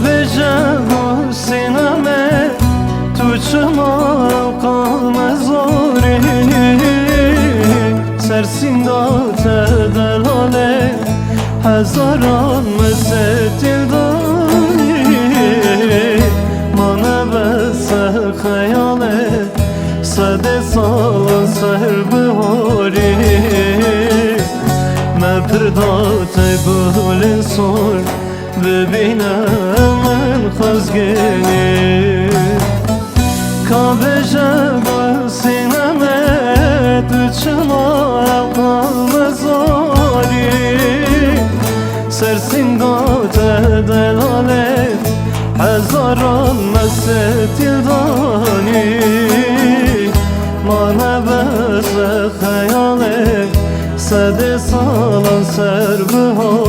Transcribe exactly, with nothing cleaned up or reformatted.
Bêje gul Sîneme, tu çima qame zorî? Ser sînda te delale, hezaran me setîl danî. Ma ne bes xeyale, sedê salan ser biharî. Me pir da te gulên sor, bibîne min xwezgênî. Ka bêje gul Sîneme, tu çima qame zorî? Ser sînda te delale, hezaran me setîl danî. Ma ne bes xeyale, sedê salan ser biharî.